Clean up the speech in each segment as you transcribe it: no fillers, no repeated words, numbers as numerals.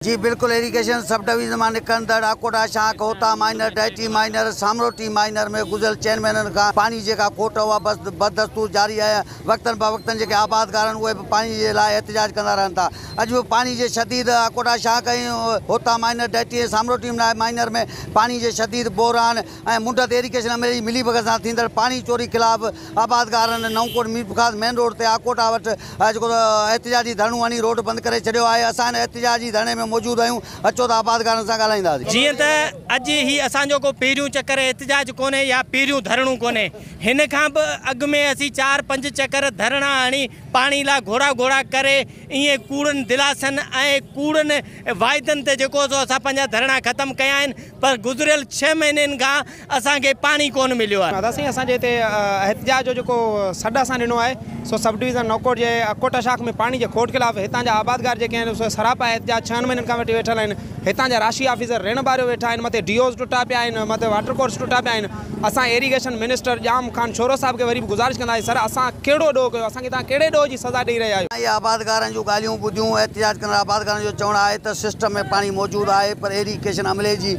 جي بلڪل irrigation sub division مان نڪرندڙ آڪوٽا شاخ، هوتا minor, deity minor, Samroti minor ۾ گذريل چئن مهينن کان پاڻي جي جيڪا کوٽ اها بس بدستور جاري آهي وقتن بوقتن جيڪي آبادگار آهن اهي به پاڻي جي لاء احتجاج ڪندا رهن ٿا اڄ به پاڻي جي شديد آڪوٽا شاخ ۽ هوتا مائنر، ڊائٽي ۽ سامروٽي مائنر ۾ پاڻي جي شديد بحران ۽ منڍ تي ايريگيشن عملي جي ملي ڀڳت سان ٿيندڙ پاڻي چوري خلاف آبادگارن نئون ڪوٽ ميرپورخاص مين روڊ تي آڪوٽا وٽ جيڪو احتجاجي ڌرڻو هڻي روڊ بند ڪري ڇڏيو آهي اسان هن احتجاجي ڌرڻي ۾ موجود آهيون اچو ته آبادگارن سان ڳالهائينداسين. جيئن ته اڄ هي اسان جو ڪو پهريون چڪر احتجاج ڪونهي يا پهريون ڌرڻو ڪونهي هن کان به اڳ ۾ اسين چار پنج چڪر ڌرڻا هڻي پاڻي لا گهوڙا گهوڙا ڪري ائين ڪوڙن دلاسن ۽ ڪوڙن واعدن تي جيڪو سو اسان پنهنجا ڌرڻا ختم ڪيا آهن پر گذريل ڇهه مهينن کان اسان کي پاڻي ڪونه مليو آهي. ادا سائين اسان جي هتي احتجاج جو جيڪو سڏ اسان ڏنو آهي سو سب ڊويزن نوڪوٽ جي اڪوٽا شاخ ۾ پاڻي جي کوٽ خلاف هتان جا آبادگار جيڪي آهن سو سراپا احتجاج ڇهن مهينن کان وٺي ويٺل آهن هتان جا راشي آفيسر رڻ ٻاريو ويٺا آهن مٿي ڊي اوز ٽٽا پيا آهن مٿي واٽر ڪورس ٽٽا پيا آهن اسان ايريگيشن منسٽر ڄام خان شورو صاحب کي وري به گذارش ڪنداسين سر اسان ڪهڙو ڏوهه ڪيو اسان کي توهان ڪهڙي ڏوهه جي سزا ڏئي رهيا آهيو. اهي آبادگارن جون ڳالهيون ٻڌيون احتجاج ڪندڙ آبادگارن جو چوڻ آهي ته سسٽم ۾ پاڻي موجود آهي پر ايريگيشن عملي جي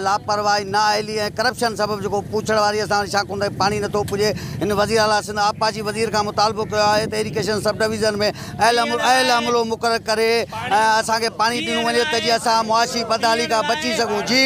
لاپرواهي، نااهلي ۽ ڪرپشن سبب جيڪو پوڇڙ واري اسان وٽ شاخن تائين پاڻي نٿو پڄي. هن وزيراعليٰ سنڌ آبپاشي وزير کان مطالبو ڪيو آهي ته ايريگيشن سب ڊويزن ۾ اهل عملو مقرر ڪري اسان کي پاڻي ڏنو وڃي ته جيئن اسان معاشي بدحالي کان بچي سگهون. جي.